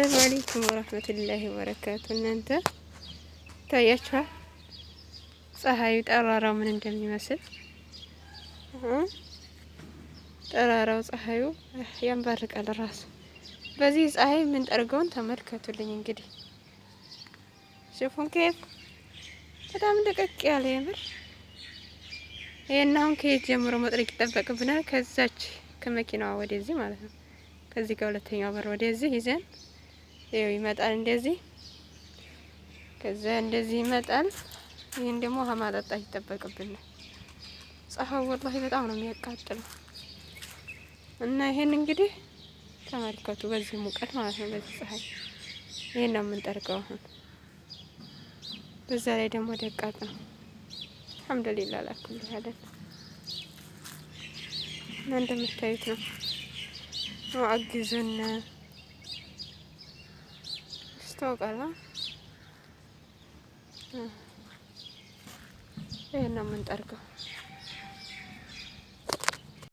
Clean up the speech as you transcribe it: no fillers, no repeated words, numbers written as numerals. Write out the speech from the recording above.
ሰላም አለይኩም ወራህመቱላሂ ወበረካቱ። እናንተ ታያችኋል፣ ፀሐዩ ጠራራው ምን እንደሚመስል፣ ጠራራው ፀሐዩ ያንባርቃል ራሱ። በዚህ ፀሐይ የምንጠርገውን ተመልከቱልኝ። እንግዲህ ሽፉን ከየት በጣም ደቀቅ ያለ የምር። ይሄን አሁን ከየት ጀምሮ መጥረግ ይጠበቅብናል? ከዛች ከመኪናዋ ወደዚህ ማለት ነው። ከዚህ ከሁለተኛው በር ወደዚህ ይዘን ይኸው ይመጣል እንደዚህ፣ ከዛ እንደዚህ ይመጣል። ይህን ደግሞ ውሃ ማጠጣት ይጠበቅብናል። ፀሐዩ ወላሂ በጣም ነው የሚያቃጥለው። እና ይሄን እንግዲህ ተመልከቱ፣ በዚህ ሙቀት ማለት ነው፣ በዚህ ፀሐይ ይሄን ነው የምንጠርገው አሁን። በዛ ላይ ደግሞ ደቃቅ ነው። አልሐምዱሊላህ ላኩል ያለን እና እንደምታዩት ነው። አግዙን ያስታውቃል። ይሄን ነው የምንጠርገው።